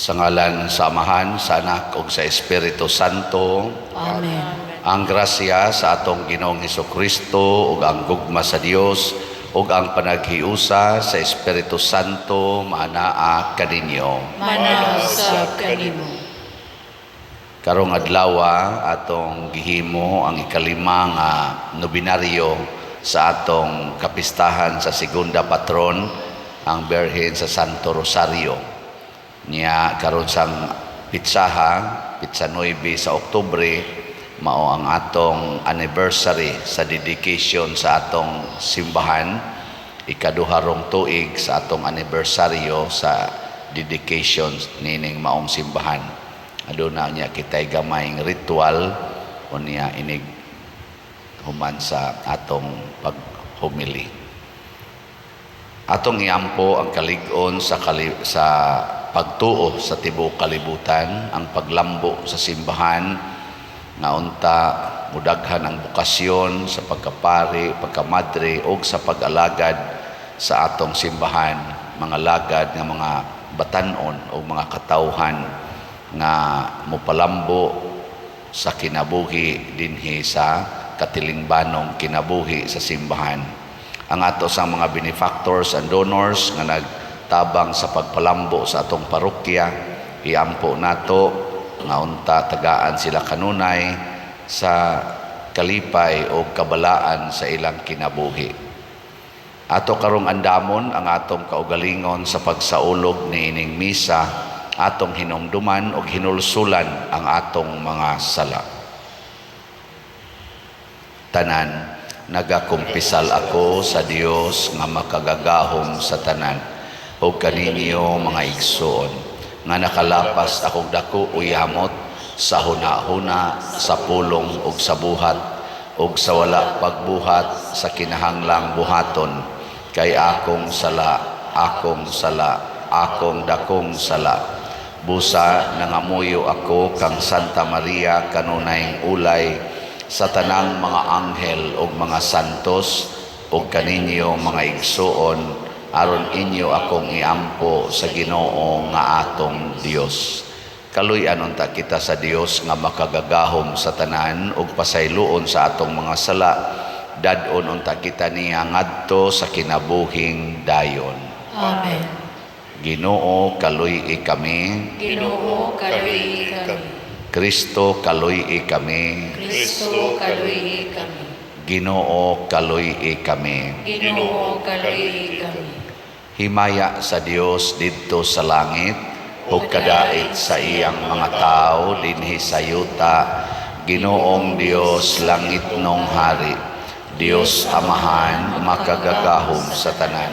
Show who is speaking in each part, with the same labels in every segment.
Speaker 1: Sa ngalan sa Amahan, sa Anak ug sa Espiritu Santo.
Speaker 2: Amen.
Speaker 1: Ang grasya sa atong Ginoong Kristo ug ang gugma sa Dios ug ang panaghiusa sa Espiritu Santo maanaa kaninyo.
Speaker 2: Manaa usab kanimo.
Speaker 1: Karong adlaw atong gihimo ang ikalima nga nobinaryo sa atong kapistahan sa Segunda Patron, ang Birhen sa Santo Rosario. Niya karon sang pitsaha, pitsa 9 sa Oktubre, mao ang atong anniversary sa dedication sa atong simbahan, ikaduha rong tuig sa atong anibersaryo sa dedication nining maong simbahan. Aduna niya kitay gamayng ritual unya inig human sa atong paghumili. Atong iampo ang kalig-on sa pagtuo sa tibuok kalibutan, ang paglambo sa simbahan nga unta mudaghan ang bokasyon sa pagkapari, pagkamadre ug sa pag-alagad sa atong simbahan, mga lagad nga mga batan-on o mga katawhan nga mopalambo sa kinabuhi dinhi sa katilingbanong kinabuhi sa simbahan. Ang ato sa mga benefactors and donors nga nagtabang sa pagpalambo sa atong parokya, iampo nato nga unta tagaan sila kanunay sa kalipay o kabalaan sa ilang kinabuhi. Ato karong andamon ang atong kaugalingon sa pagsaulog niining misa, atong hinumduman og hinulsulan ang atong mga sala. Tanan, nagakumpisal ako sa Dios nga makagagahom sa tanan ug kaninyo mga igsoon nga nakalapas akong dako o yamot sa huna-huna, sa pulong ug sa buhat ug sa wala pagbuhat sa kinahanglang buhaton, kay akong sala, akong sala, akong dakong sala. Busa nangamuyo ako kang Santa Maria kanunayng ulay, sa tanang mga anghel ug mga santos ug kaninyo mga igsoon, aron inyo akong iampo sa Ginoo nga atong Dios. Kaluy-an unta kita sa Dios nga makagagahom sa tanan ug pasayloon sa atong mga sala. Dad-on unta kita niya ngadto sa kinabuhing dayon.
Speaker 2: Amen.
Speaker 1: Ginoo, kaluy-i kami.
Speaker 2: Ginoo, kaluy-i kami.
Speaker 1: Kristo, kaluy-i kami.
Speaker 2: Kristo, kaluy-i kami.
Speaker 1: Ginoo, kaluy-i kami.
Speaker 2: Ginoo, kaluy-i kami.
Speaker 1: Himaya sa Dios didto sa langit ug kadait sa iyang mga tawo dinhi sa yuta. Ginoong Dios, langitnong hari, Dios Amahan, makagagahom sa tanan.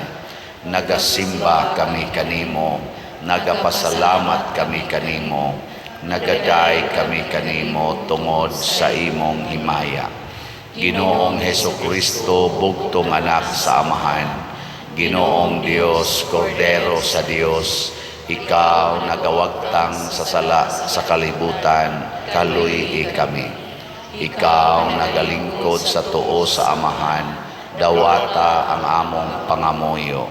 Speaker 1: Nagasimba kami kanimo, nagapasalamat kami kanimo, nagaday kami kanimo tungod sa imong himaya. Ginoong Heso Kristo, bugtong anak sa Amahan, Ginoong Dios, Kordero sa Dios, ikaw nagawagtang sa sala sa kalibutan, kaluy-i kami. Ikaw nagalingkod sa tuo sa Amahan, dawata ang among pangamuyo.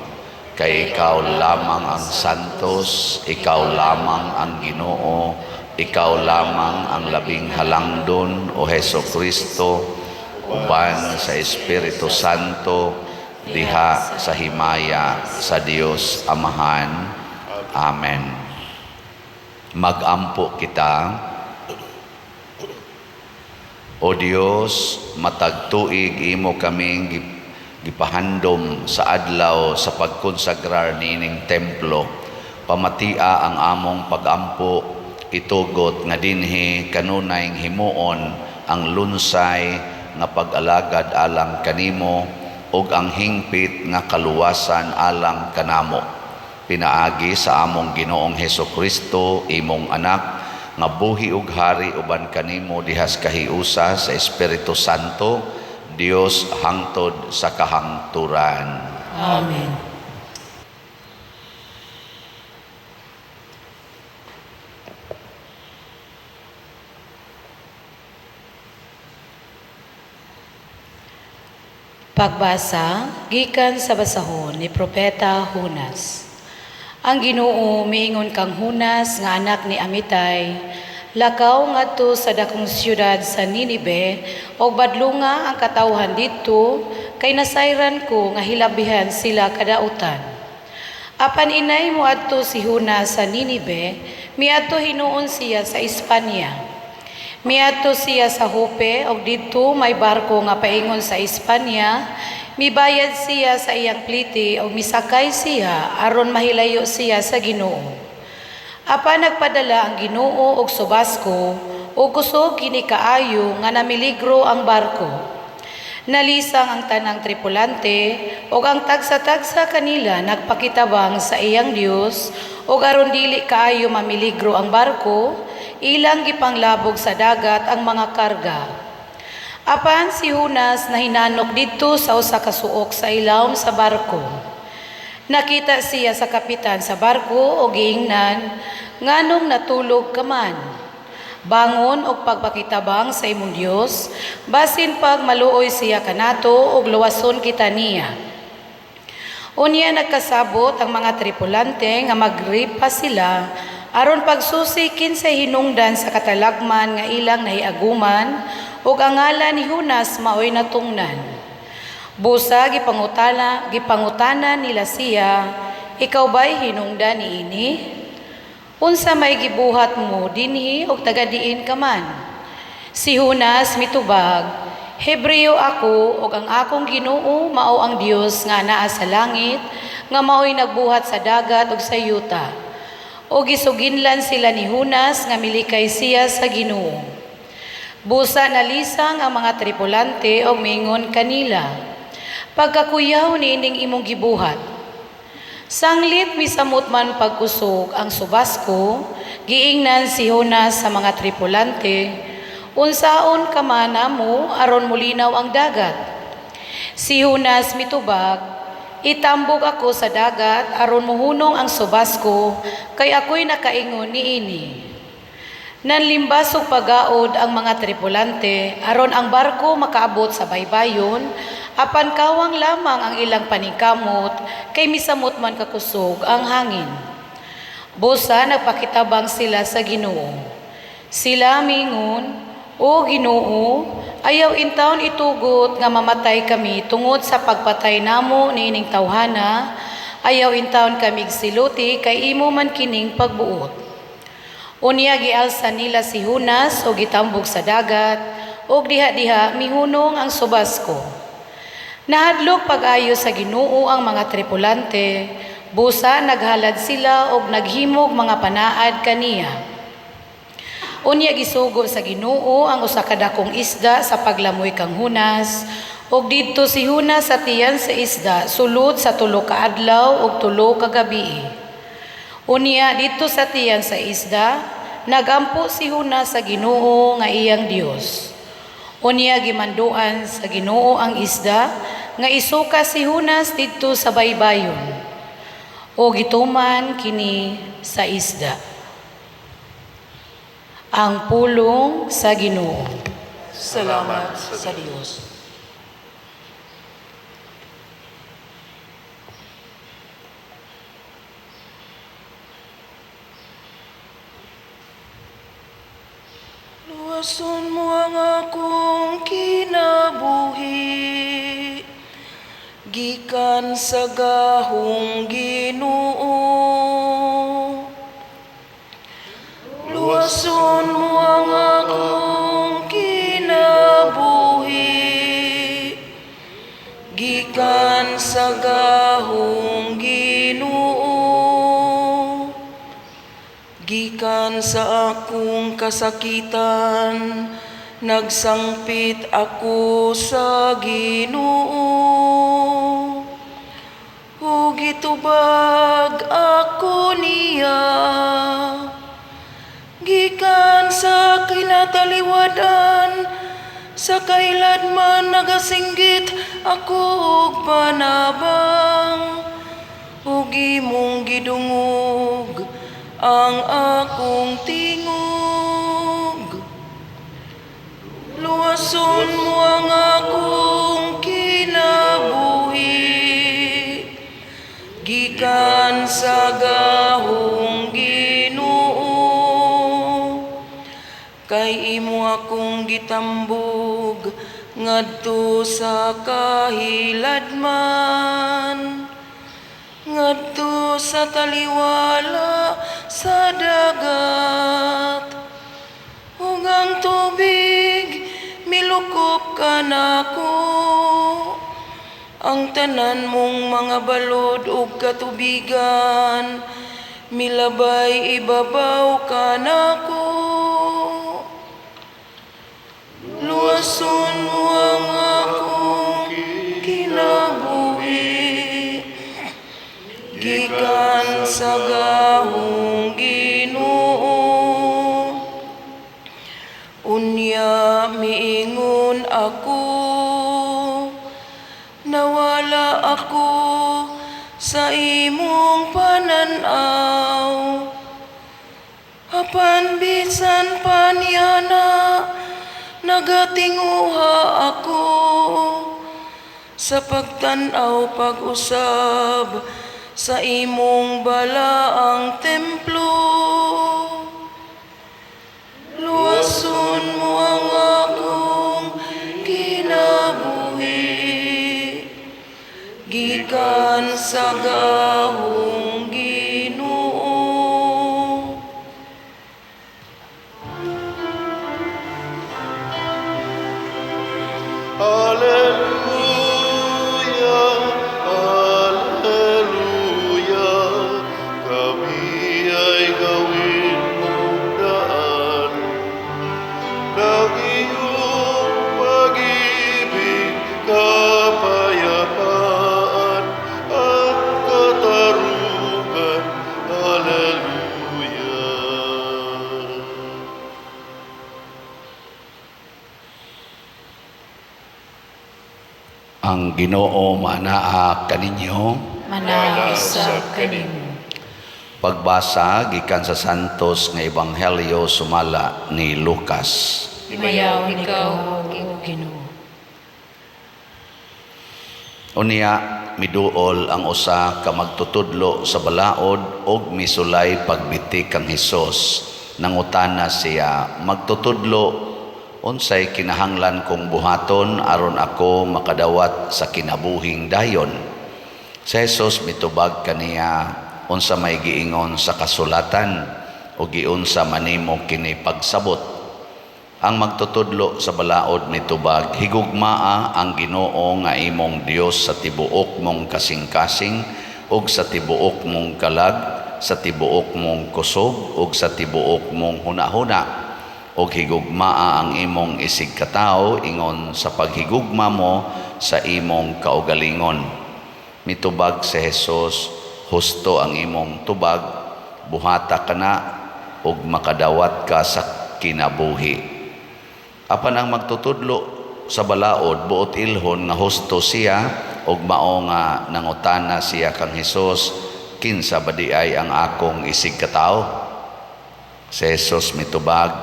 Speaker 1: Kay ikaw lamang ang santos, ikaw lamang ang Ginoo, ikaw lamang ang labing halangdon, o Heso Kristo, uban sa Espiritu Santo, diha sa himaya sa Dios Amahan. Amen. Magampo kita. O Dios, matag tuig imo kaming gipahandom sa adlaw sa pagkonsagrar niining templo. Pamatia ang among pagampo, itugot nga dinhi kanunay himuon ang lunsay nga pag-alagad alang kanimo ug ang hingpit nga kaluwasan alang kanamo. Pinaagi sa among Ginoong Heso Kristo, imong anak, nga buhi ug hari uban kanimo dihas kahiusa sa Espiritu Santo, Dios hangtod sa kahangturan.
Speaker 2: Amen. Pagbasa gikan sa basahon ni Propeta Jonas. Ang Ginoo miingon kang Jonas nga anak ni Amitay, lakaw ngadto sa dakong syudad sa Ninibe ug badlunga ang katawhan didto kay nasayran ko nga hilabihan sila kadautan. Apan inay moadto si Jonas sa Ninibe, miadto hinuon siya sa Espanya. Miadto siya sa Jope ug didto may barko nga paingon sa Espanya. Mibayad siya sa iyang plite ug misakay siya aron mahilayo siya sa Ginoo. Apan nagpadala ang Ginoo og subasko ug kusog kini kaayo nga namiligro ang barko. Nalisang ang tanang tripulante ug ang tagsa-tagsa kanila nagpakitabang sa iyang Dios ug aron dili kaayo mamiligro ang barko, ilang gipanglabog sa dagat ang mga karga. Apan si Jonas nahinanok didto sa usa ka suok sa ilawom sa barko. Nakita siya sa kapitan sa barko o giingnan, "Nganong natulog ka man? Bangon og pagpakitabang sa imong Dios, basin pag maluoy siya kanato og luwason kita niya." Unya nagkasabot ang mga tripulante nga magripa sila aron pagsusi kinsay hinungdan sa katalagman nga ilang nahiaguman ug ang ngalan ni Jonas maoy natungnan. Busa gipangutana nila siya, "Ikaw ba'y hinungdan niini? Unsa may gibuhat mo dinhi ug taga-diin ka man?" Si Jonas mitubag, "Hebreo ako ug ang akong Ginoo mao ang Dios nga naa sa langit nga maoy nagbuhat sa dagat ug sa yuta." O gisuginlan sila ni Jonas nga milikay siya sa Ginoo. Busa nalisang ang mga tripulante og mingon kanila, "Pagkakuyaw niining imong gibuhat." Sanglit misamot man pagkusog ang subasko, giingnan si Jonas sa mga tripulante, "Unsaon ka man namo aron mulinaw ang dagat?" Si Jonas mitubag, "Itambog ako sa dagat aron muhunong ang subasko kay ako'y nakaingon niini." Nanlimbas og pagaod ang mga tripulante aron ang barko makaabot sa baybayon, apan kawang lamang ang ilang paningkamot kay misamot man kakusog ang hangin. Busa nagpakitabang sila sa Ginoo. Sila mingon, "O Ginoo, ayaw intawon itugot nga mamatay kami tungod sa pagpatay namo niining tawhana, ayaw intawon kami siluti kay imo man kining pagbuot." Unya gialsa nila si Jonas og gitambog sa dagat, ug diha-diha mihunong ang subasko. Nahadlok pag-ayo sa Ginoo ang mga tripulante, busa naghalad sila og naghimog mga panaad kaniya. Unya gisugo sa Ginoo ang usa ka dakong isda sa paglamoy kang Jonas, ug didto si Jonas sa tiyan sa isda sulod sa 3 ka adlaw ug 3 ka gabii. Unya didto sa tiyan sa isda, nagampo si Jonas sa Ginoo nga iyang Dios. Unya gimanduan sa Ginoo ang isda nga isuka si Jonas didto sa baybayon. O gituman kini sa isda. Ang pulong sa Ginoo.
Speaker 3: Salamat sa Dios. Luwason mo ang akong kinabuhi, gikan sa gahong Ginoo. Luwason mo ang akong kinabuhi, gikan sa gahong Ginoo. Gikan sa akong kasakitan, nagsangpit ako sa Ginoo. Ug gitubag ako niya, gikan sa kinataliwadan, sa kahiladman nagasinggit ako og panabang, ug imong gidungog ang akong tingog. Luwason mo ang akong kinabuhi, gikan Gikan sa gahong Ginoo, kay imo akong gitambog ngadto sa kahiladman, ngadto sa taliwala sa dagat, ug ang tubig milukop kanako. Ang tanan mong mga balod ug katubigan milabay ibabaw kanako. Luwason mo ang akong kinabuhi gikan sa gahong Ginoo. Unya miingon ako, nawala ako sa imong pananaw. Apan bisan pa niana, nagatinguha ako sa pagtan-aw pag-usab sa imong balaang templo. Luwason mo ang akong kinabuhi gikan sa gahong Ginoo.
Speaker 4: Alleluia, Alleluia, kami ay gawin mong daan ng iyong pag-ibig, kapayapaan at katarungan. Alleluia.
Speaker 1: Ang Ginoo maanaa kaninyo.
Speaker 2: Manaa usab kanimo.
Speaker 1: Pagbasa gikan sa Santos nga Ebanghelyo sumala ni Lucas.
Speaker 2: Himayaon ikaw, O Ginoo.
Speaker 1: Unya miduol ang usa ka magtutudlo sa balaod og misulay pagbiti kang Hesus. Nangutana siya, "Magtutudlo, unsay kinahanglan kong buhaton aron ako makadawat sa kinabuhing dayon?" Si Jesus mitubag kaniya, "Unsa may giingon sa kasulatan o giunsa manimo kini pagsabot?" Ang magtutudlo sa balaod mitubag, "Higugmaa ang Ginoo nga imong Dios sa tibuok mong kasing-kasing ug sa tibuok mong kalag, sa tibuok mong kusog ug sa tibuok mong hunahuna, ug higugmaa ang imong isigkatawo ingon sa paghigugma mo sa imong kaugalingon." Mitubag si Jesus, "Husto ang imong tubag, buhata kana ug makadawat ka sa kinabuhi." Apan ang magtutudlo sa balaod buot ilhon nga husto siya, ug mao nga nangutana siya kang Hesus, "Kinsa ba di ay ang akong isigkatawo?" Si Jesus mitubag,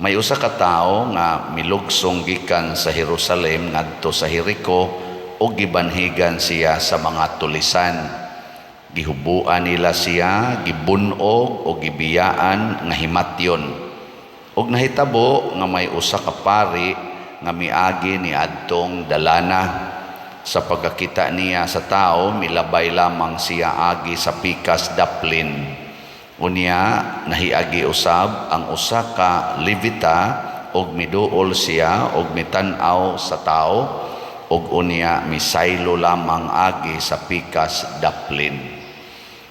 Speaker 1: "May usa ka tawo nga milugsong gikan sa Jerusalem ngadto sa Jericho ug gibanhigan siya sa mga tulisan. Gihubuan nila siya, gibunog o gibiyaan nga himatyon. Ug nahitabo nga may usa ka pari nga miagi ni adtong dalana. Sa pagkakita niya sa tao, milabay lamang siya agi sa pikas daplin. Unya nahiagi usab ang usa ka Levita ug miduol siya ug mitan-aw sa tao ug unya misaylo lamang agi sa pikas daplin.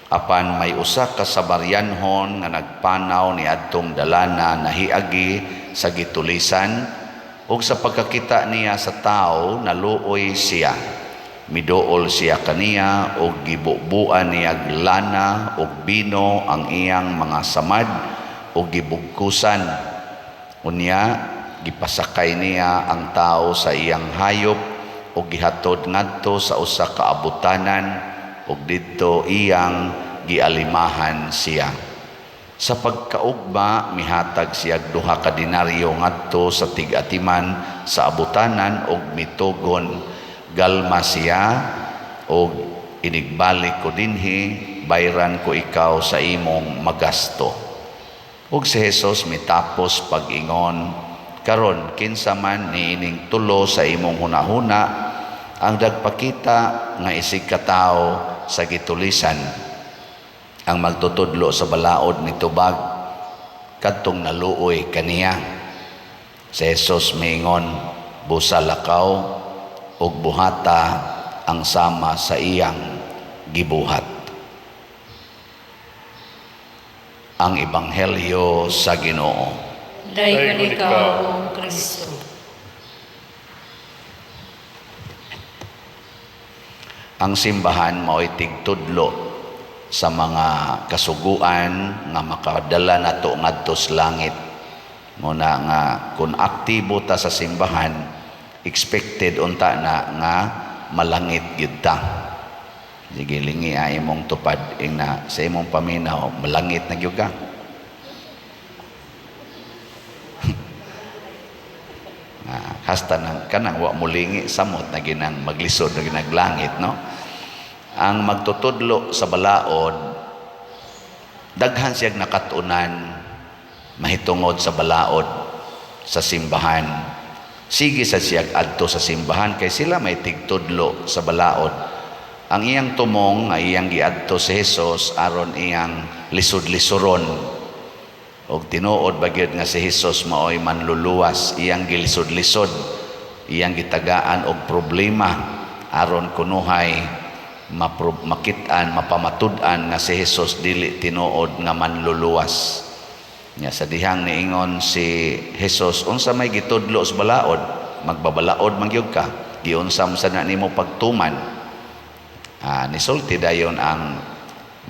Speaker 1: Apan may usa ka Samaryanhon nga nagpanaw ni adtong dalana nahiagi sa gitulisan, ug sa pagkakita niya sa tao naluoy siya. Miduol siya kaniya ug gibubuan niya lana ug bino ang iyang mga samad ug gibugkusan. Unya gipasakay niya ang tao sa iyang hayop ug gihatod ngadto sa usa ka abutanan ug didto iyang gialimahan siya. Sa pagkaugma mihatag siya 2 ka denaryo ngadto sa tig-atiman sa abutanan ug mitugon, galma siya og inigbalik ko dinhi Bayran ko ikaw sa imong magasto." Ug si Jesus mitapos pag-ingon, "Karon, kinsa man niining tulo sa imong hunahuna ang nagpakita nga isig katawo sa gitulisan?" Ang magtutudlo sa balaod nitubag, "Kadtong naluoy kaniya." Si Jesus miingon, "Busa lakaw ug buhata ang sama sa iyang gibuhat." Ang Ebanghelyo sa Ginoo.
Speaker 2: Daygon ikaw, O Kristo.
Speaker 1: Ang simbahan mao'y tigtudlo sa mga kasuguan nga makadala nato ngadto sa langit. Muna nga kung aktibo ta sa simbahan, expected unta na nga malangit gyud ta. Sige, lingi ay imong tupad ing na sa imong paminaw, malangit na gyud ka. Hasta nang kanang wa mulingi samot na ginang maglisod na ginang langit, no? Ang magtutudlo sa balaod, daghan siyang nakatunan mahitungod sa balaod sa simbahan. Sige sa siyag adto sa simbahan kay sila may tigtudlo sa balaod. Ang iyang tumong ay iyang giadto si Jesus aron iyang lisod-lisuron. Og tinuod ba gyud nga si Jesus maoy manluluwas, iyang gilisod-lisod, iyang gitagaan og problema aron kunuhay makit-an, mapamatud-an nga si Jesus dili tinuod nga manluluwas. Nya sa dihang niingon si Jesus, "Unsa may gitudlo sa balaod? Magbabalaod man gyud ka, giunsa man sa na nimo pagtuman?" Nisulti dayon ang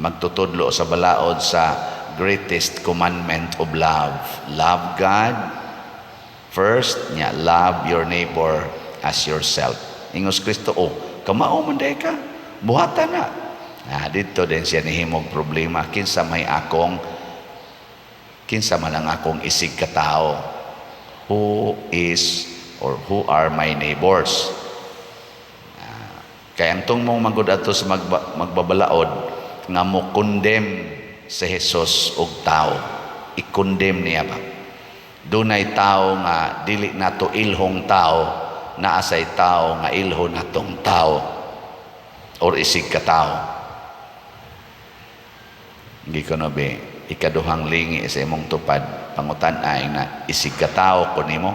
Speaker 1: magtutudlo sa balaod sa greatest commandment of love. Love God first, nya love your neighbor as yourself. Ingos Kristo, "Oh, kamao man day ka, buhatan na." Dito din siya nihimog problema, kinsa man ang akong isig katao? Who is or who are my neighbors? Kaya ang tungmong magud ato sa magbabalaod nga mo condemn si Jesus og tao. I-condemn niya ba? Dunay tao nga dili nato ilhong tao, naa say tao nga ilho natong tao or isig ka tao. Hindi ko na be, ikaduhang lingi sa imong tupad, pangutan ay na isig ka tao ko nimo.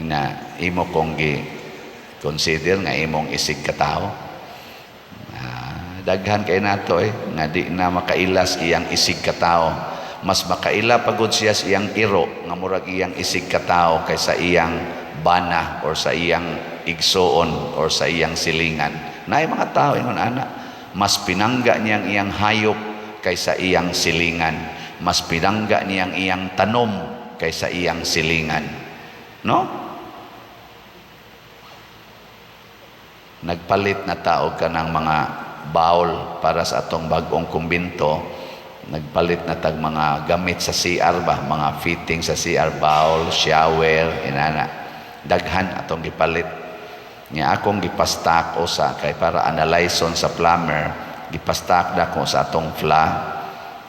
Speaker 1: Na imo kong gi consider nga imong isig ka tao. Daghan kay nato nga di na makailas iyang isig ka tao. Mas makaila pagod siya sa iyang iro nga murag iyang isig ka tao kaysa iyang bana or sa iyang igsoon or sa iyang silingan. Naay mga tao ingon ana, mas pinangga niyang iyang hayop kaysa iyang silingan, mas pinangga niyang iyang tanom kaysa iyang silingan, no? Nagpalit na tao ka ng mga bowl para sa atong bag-ong kumbinto, nagpalit na tag mga gamit sa CR ba, mga fitting sa CR, bowl, shower, inana. Daghan atong gipalit. Nya akong gipastak usa kay para analyson sa plumber, gipastak na ko sa atong fla.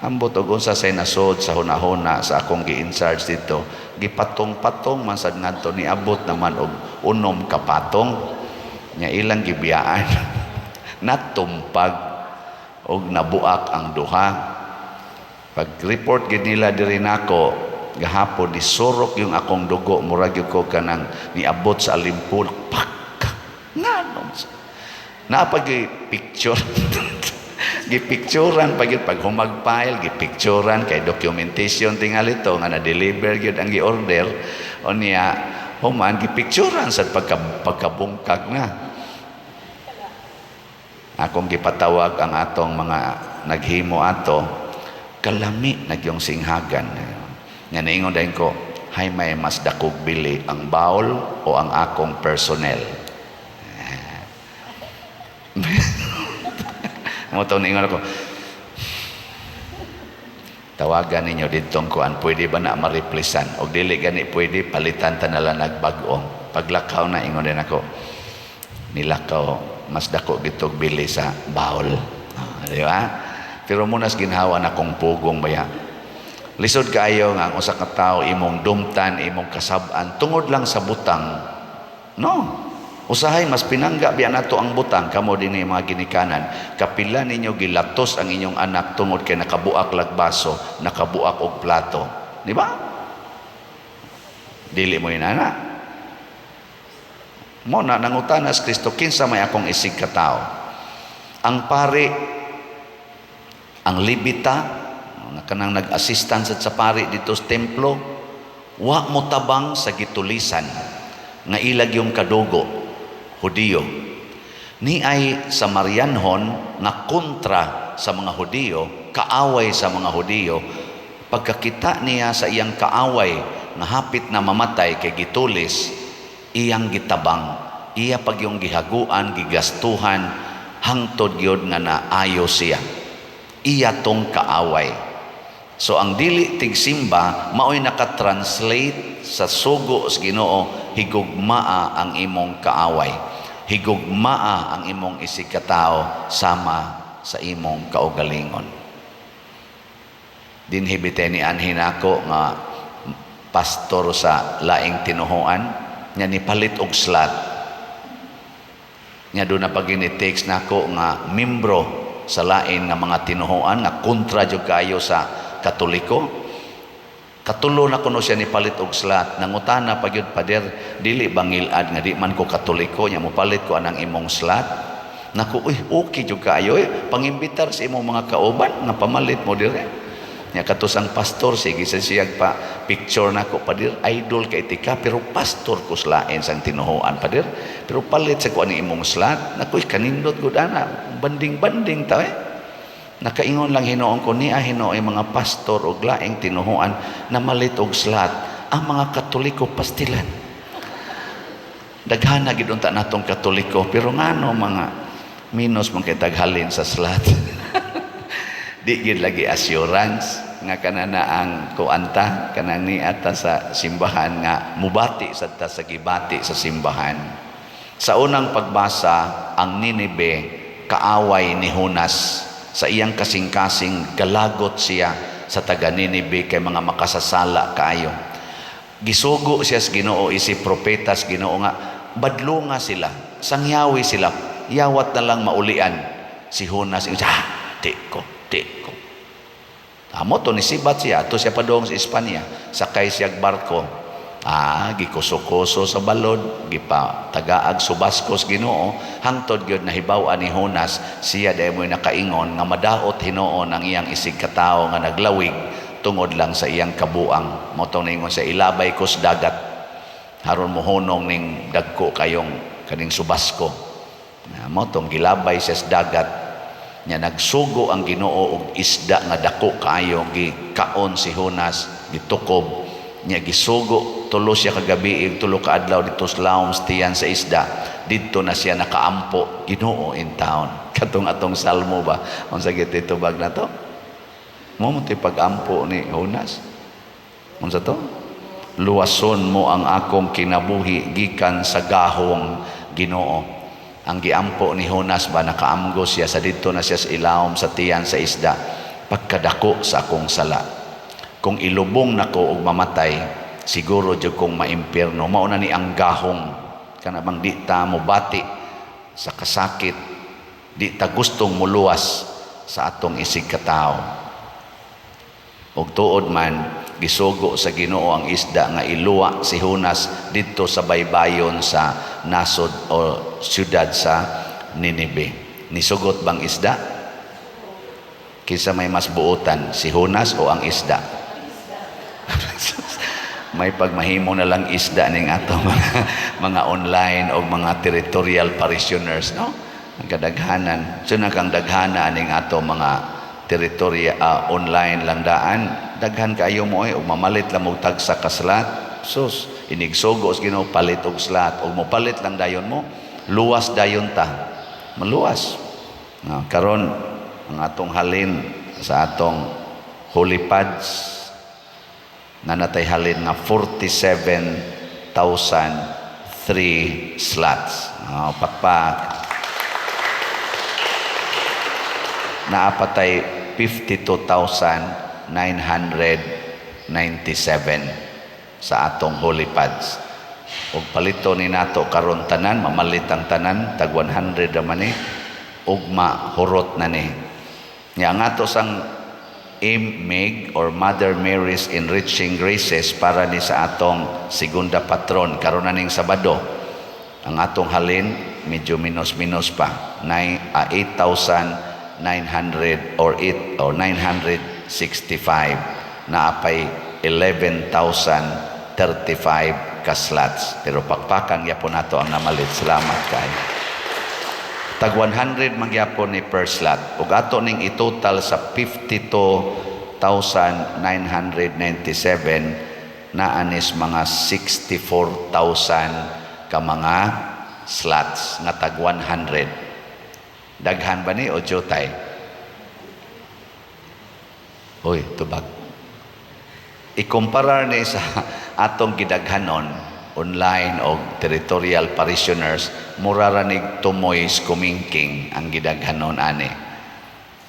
Speaker 1: Ambot og unsa say nasod sa hunahuna sa akong gi-in-charge dito, gipatong-patong man sad ngadto, niabot naman og 6 ka patong. Nya ilang gibiyaan. Natumpag og nabuak ang duha. Pag-report gid nila diri nako gahapon, disurok yung akong dugo, murag gyud ko kanang niabot sa alimpulak. Pak! Ngano? Naapag picture. Gipicturan pag yun, pag humagpile, gipicturan kay documentation tingali to nga na-deliver gyud ang gi-order. O niya, human, gipicturan sa pagkabungkag na. Akong gipatawag ang atong mga naghimo ato, kalami nagyong singhagan. Nga niingon dayon ko, hay may mas dakog bili, ang bawl o ang akong personnel? Mo to niingon ako, tawagan ninyo ditong kuan, pwede ba na ma-replacean? Og dili gani pwede, palitan ta na lang nagbag-o. Paglakaw na, ingon din ako, nilakaw, Mas dako gitog bili sa bowl. Ah, di ba? Pero munas ginhawa na kong pugong baya. Lisod kaayo nga ang usa ka tawo imong dumtan, imong kasab-an tungod lang sa butang. No. Usahay mas pinangga biya nato ang butang kamo dinhi, mga ginikanan. Kapila ninyo gilatos ang inyong anak tungod kay nakabuak lag baso, nakabuak og plato. Di ba? Dili mo inana. Mo na nangutana si Kristo, "Kinsa may akong isig katao?" Ang pari, ang Levita, nga kanang nag-assistant sa pari dito sa templo, wa mo tabang sa gitulisan nga ilag yung kadugo, Hudiyo. Ni ay Samarianhon nga kontra sa mga Hudiyo, kaaway sa mga Hudiyo, pagkakita niya sa iyang kaaway nga hapit na mamatay kay gitulis, iyang gitabang, iya pag yung gihaguan, gigastuhan, hangtod gyud nga naayo siya. Iya tong kaaway. So ang dili tigsimba maoy naka-translate sa sugo sa Ginoo, higugmaa ang imong kaaway. Higugmaa ang imong isig katao sama sa imong kaugalingon. Dinhi bitay ni anhin ako nga pastor sa laing tinuhuan nya nipalit og slot. Nya doon na pag text nako nga membro sa lain nga mga tinuhuan nga kontra jud kayo sa Katoliko. Katulo na kuno siya nipalit og slot. Nangutana pa gyud, "Pader, dili ba ngilad nga di man ko Katoliko nya mopalit ko anang imong slot?" Naku, uy, okay jud kaayo eh. Pangimbitar sa imong mga kauban nga pamalit mo dire. Nya katos ang pastor sige sa siyag pa picture nako, "Pader, idol kay tika pero pastor ko sa lain sang tinuhuan, pader. Pero palit sa ko ani imong slot." Naku, kanindot gud ana. Banding-banding ta eh. Nakaingon lang hinuon ko niya hinuon mga pastor og laing tinuhuan na malit og slot. Ang mga Katoliko pastilan. Daghan na gid unta natong Katoliko pero ngano mga minus man kay taghalin sa slot. Di gid lagi assurance nga kanana ang kuanta kanani ata sa simbahan nga mubati sad ta sa gibati sa simbahan. Sa unang pagbasa, ang Ninibe kaaway ni Jonas. Sa iyang kasing-kasing galagot siya sa taga Ninibe kay mga makasasala kaayo. Gisugo siya sa Ginoo isip propeta sa Ginoo nga badlunga sila, sangyawi sila, yawat na lang maulian. Si Jonas ingon, "Ah, di ko, di ko." Amo to ni sibat siya, ato siya padung sa Espanya, sakay siya barko. Ah, gikuso-kuso sa balod, gipa tagaag subaskos Ginoo, hangtod gyud nahibaw-an ni Jonas, siya dahil mo'y nakaingon nga madaot hinuon ang iyang isig katawo nga naglawig tungod lang sa iyang kabuang. Mao tong ningon sa ilabay ko sa dagat haron mohunong ning dagko kayong kaning subasko. Na mao tong gilabay siya sa dagat nya nagsugo ang Ginoo og isda nga dako kaayo, gikaon si Jonas, gitukob niya. Gisugo 3 siya kagabi, 3 ka adlaw dito sa lawom sa tiyan sa isda. Didto na siya nakaampo, "Ginoo in town." Katong atong salmo ba, unsa gid tubag na to mo mo pag-ampo ni Jonas? Unsa to? "Luwason mo ang akong kinabuhi gikan sa gahong Ginoo." Ang giampo ni Jonas ba, nakaamgo siya sa didto na siya sa ilawom sa tiyan sa isda, "Pagkadako sa akong sala, kung ilubong nako og mamatay, siguro jud kong maimpierno." Mao na ni ang gahong kana bang di ta mobati sa kasakit, di ta gustong muluwas sa atong isig katawo. Og tuod man, gisugo sa Ginoo ang isda nga iluwa si Jonas didto sa baybayon sa nasod o syudad sa Ninibe. Nisugot bang isda? Kinsa may mas buotan, si Jonas o ang isda? May pagmahimo na lang isda ning ato mga online o mga territorial parishioners, no? Ang kadaghanan, so na kang daghana ning ato mga territorial online lang daan. Daghan kaayo mo ay ug mamalit lang og tagsa ka slot. Sus, inigsugo sa Ginoo palit og slot ug mopalit lang dayon mo, luwas dayon ta. Maluwas. No, karon ang atong halin sa atong holy pads na natay halin nga 47,003 slots. Oh, pakpak. Naa pa tay 52,997 sa atong holy pads. Ug palito ni nato karon tanan, mamalit ang tanan, tag 100 naman ni, ugma hurot na ni. Nya ang ato sang MMEG or Mother Mary's Enriching Graces para ni sa atong segunda patron karon na ning Sabado. Ang atong halin medyo minus-minus pa, 9, 8,900 or 8 or 965, naa pay 11,035 ka slots. Pero pakpakan gyapon nato ang namalit. Salamat kay. Tag 100 man gyapon ni per slot. Ug ato ning itotal sa 52,997, naa nis mga 64,000 ka mga slots nga tag 100. Daghan ba ni o jutay? Uy, tubag. Ikumparar ni sa atong gidaghanon online o territorial parishioners, mura ra nig tumoy kumingking ang gidaghanon ani.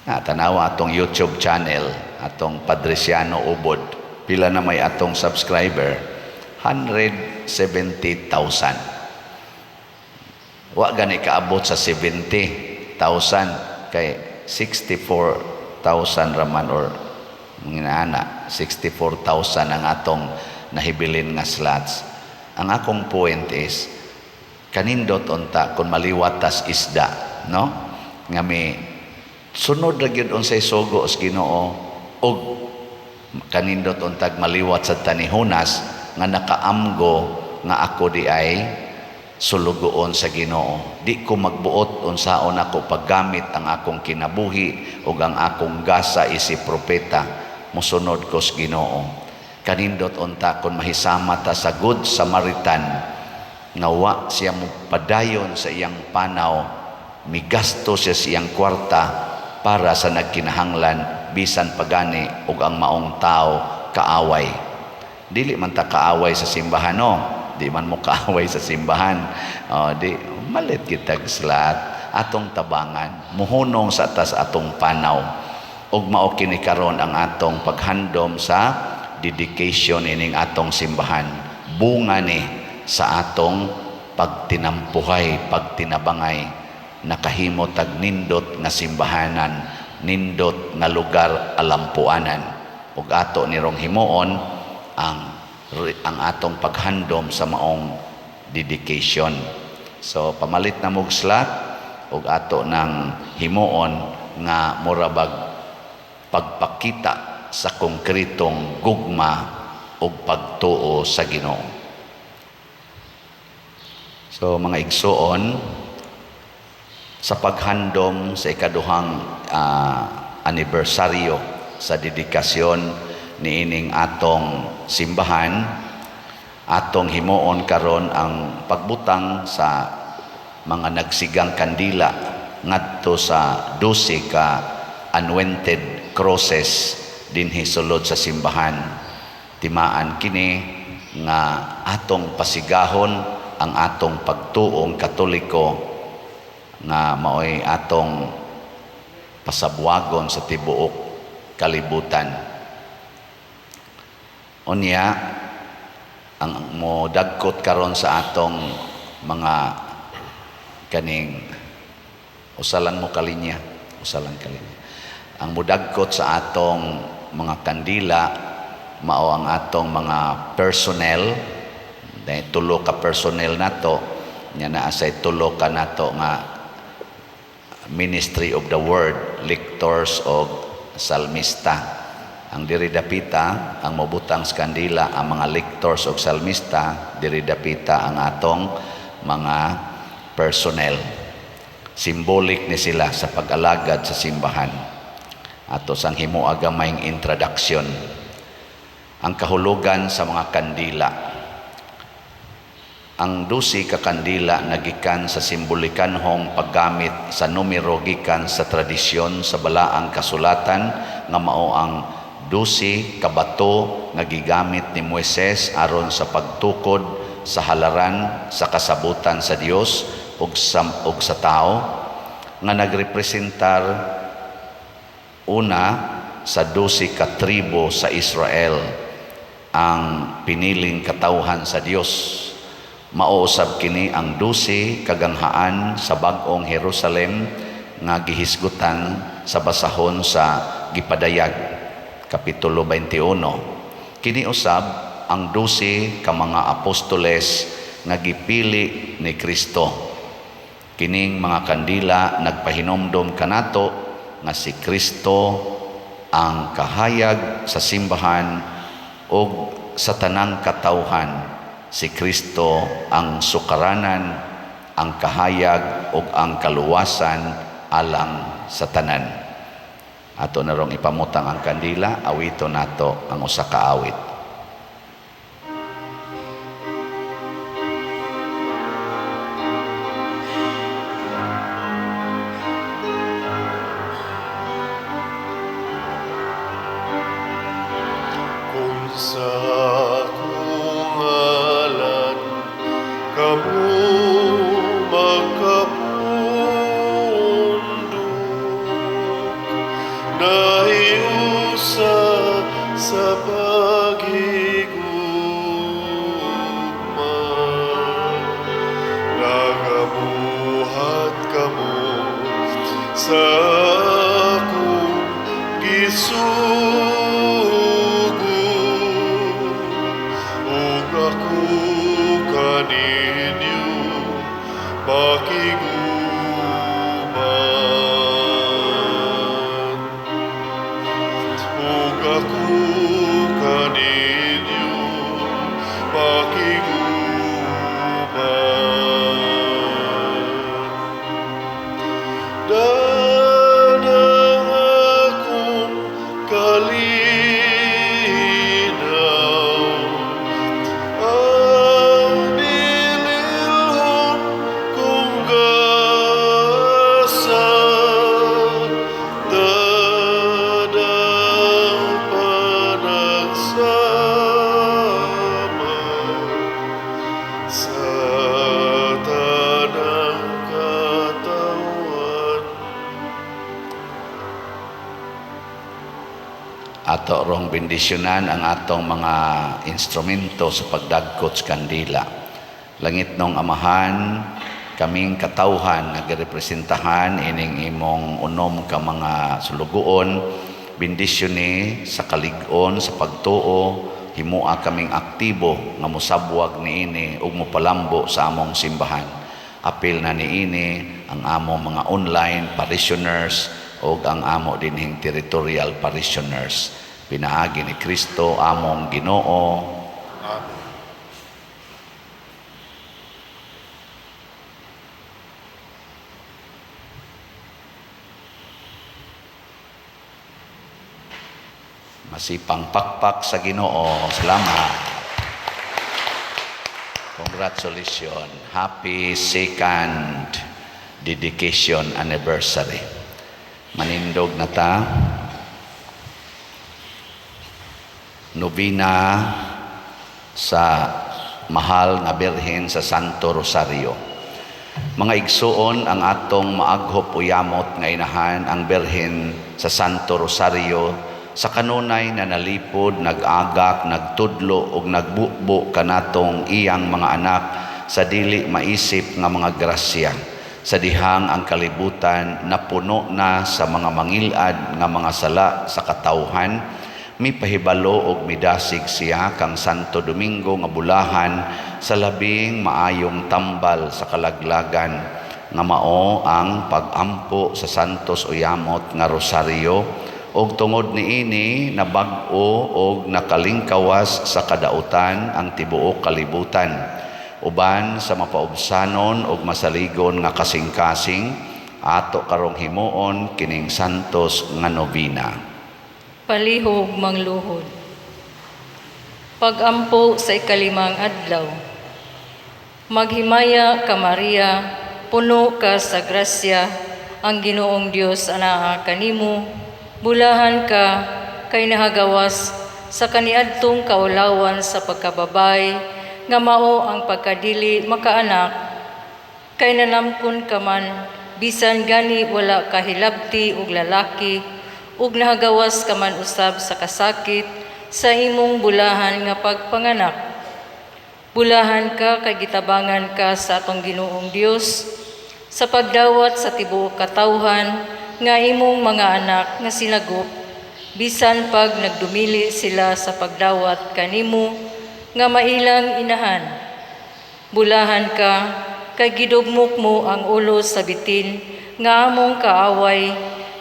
Speaker 1: Na tanawa atong YouTube channel, atong Padriciano Ubod, pila na may atong subscriber? 170,000. Wa gani kaabot sa 70,000 kay 64,000 raman or mga 64,000 ang atong nahibilin nga slots. Ang akong point is kanindot unta kung maliwat tas isda, no? Nga may sunod ra gyud unsay sugo sa Ginoo, ug kanindot untag maliwat sa ta ni Jonas nga nakaamgo nga ako di ay sulugoon sa Ginoo. Di ko magbuot unsaon ako paggamit ang akong kinabuhi ug ang akong gasa isip propeta, mosunod ko sa Ginoo. Kanindot unta kung mahisama ta sa Good Samaritan nga wa siya padayon sa iyang panaw, migasto siya sa iyang kwarta para sa nagkinahanglan bisan pagani ug ang maong tao kaaway. Dili man ta kaaway sa simbahan, no? Di man mo kaaway sa simbahan. O, di malit kitag slot, atong tabangan, muhunong sa tas atong panaw. Ug mao kini karon ang atong paghandom sa dedication ining atong simbahan. Bunga ni sa atong pagtinampuhay, pagtinabangay, nakahimo tag nindot nga simbahanan, nindot nga lugar alampuanan. Ug ato nirong himuon ang atong paghandom sa maong dedication. So pamalit na mog slot ug ato nang himuon nga murabag pagpakita sa konkretong gugma ug pagtuo sa Ginoo. So mga igsuon, sa paghandom sa ikaduhang anibersaryo sa dedikasyon niining atong simbahan, atong himuon karon ang pagbutang sa mga nagsigang kandila ngadto sa 12 ka anointed crosses dinhi sulod sa simbahan. Timaan kini nga atong pasigahon ang atong pagtuong Katoliko nga maoy atong pasabwagon sa tibuok kalibutan. Unya, ang mo dagkot karon sa atong mga kaning, usa lang mo kalinya, usa lang kalinya. Ang mudagkot sa atong mga kandila mao ang atong mga personnel. Dahil tulo ka personnel nato nya, naa say tulo ka nato nga Ministry of the Word, lectors o salmista. Ang diri dapita ang mobutang sa kandila ang mga lectors o salmista, diri dapita ang atong mga personnel. Symbolic ni sila sa pag-alagad sa simbahan. Ato sang himoa gamayng introduction. Ang kahulugan sa mga kandila. Ang 12 ka kandila nagikan sa simbolikanhong paggamit sa numero gikan sa tradisyon sa balaang kasulatan nga mao ang 12 ka bato nga gigamit ni Moises aron sa pagtukod sa halaran sa kasabutan sa Dios ug sa tawo nga nagrepresentar Una sa 12 ka tribo sa Israel ang piniling katawhan sa Dios. Mao usab kini ang 12 kaganghaan sa bag-ong Jerusalem nga gihisgutan sa basahon sa Gipadayag, Kapitulo 21. Kini usab ang 12 ka mga apostoles nga gipili ni Kristo. Kining mga kandila nagpahinomdom kanato nga si Kristo ang kahayag sa simbahan ug sa tanang katawhan. Si Kristo ang sukaranan, ang kahayag ug ang kaluwasan alang sa tanan. Ato na rong ipamutang ang kandila, awito nato ang usa ka awit.
Speaker 4: Kung sa akong ngalan kamo magkapundok, nahiusa sa paghigugma, nagabuhat kamo sa akong gisugo, ug ako kaninyo makig-uban, ug ako kaninyo makig-uban. Dadang akong kalinaw, ang bililhon kong gasa, dadang panagsama sa tanang katawhan.
Speaker 1: Ato rong bendisyonan ang atong mga instrumento sa pagdagkot sa kandila. Langitnong Amahan, kaming katawhan nga girepresentahan ining imong unom ka mga sulugoon, bendisyon ni sa kalig-on sa pagtuo, himua kaming aktibo nga mosabwag niini ug mopalambo sa among simbahan. Apil na niini ang among mga online parishioners ug ang amo dinhing territorial parishioners. Pinaagi ni Kristo among Ginoo.
Speaker 4: Amen.
Speaker 1: Masipang pakpak sa Ginoo. Salamat. Congratulations. Happy second dedication anniversary. Manindog na ta. Novena sa Mahal nga Birhen sa Santo Rosario. Mga igsuon, ang atong maaghop o yamot nga inahan ang Birhen sa Santo Rosario sa kanunay na nalipod, nag-agak, nagtudlo ug nagbubo kanatong iyang mga anak sa dili maisip nga mga grasya. Sa dihang ang kalibutan napuno na sa mga mangilad nga mga sala sa katawhan, mipahibalo og midasig siya kang Santo Domingo nga bulahan sa labing maayong tambal sa kalaglagan nga mao ang pag-ampo sa Santos Uyamot nga Rosario, og tungod niini nabag-o og nakalingkawas sa kadautan ang tibuok kalibutan uban sa mapaubsanon og masaligon nga kasing-kasing ato karong himuon kining Santos nga novena.
Speaker 5: Palihog mangluhod. Pag-ampo sa ikalimang adlaw. Maghimaya ka Maria, puno ka sa grasya, ang Ginoong Dios anaa kanimo, bulahan ka kay nahagawas sa kaniadtong kaulawan sa pagkababay, nga mao ang pagkadili makaanak, kay nanamkon ka man, bisan gani wala kahilabti og lalaki, ug nahagawas ka man usab sa kasakit sa imong bulahan nga pagpanganak. Bulahan ka kay gitabangan ka sa atong Ginoong Dios sa pagdawat sa tibuok katawhan nga imong mga anak nga sinagop, bisan pag nagdumili sila sa pagdawat kanimo nga mailang inahan. Bulahan ka kay gidugmok mo ang ulo sa bitin nga among kaaway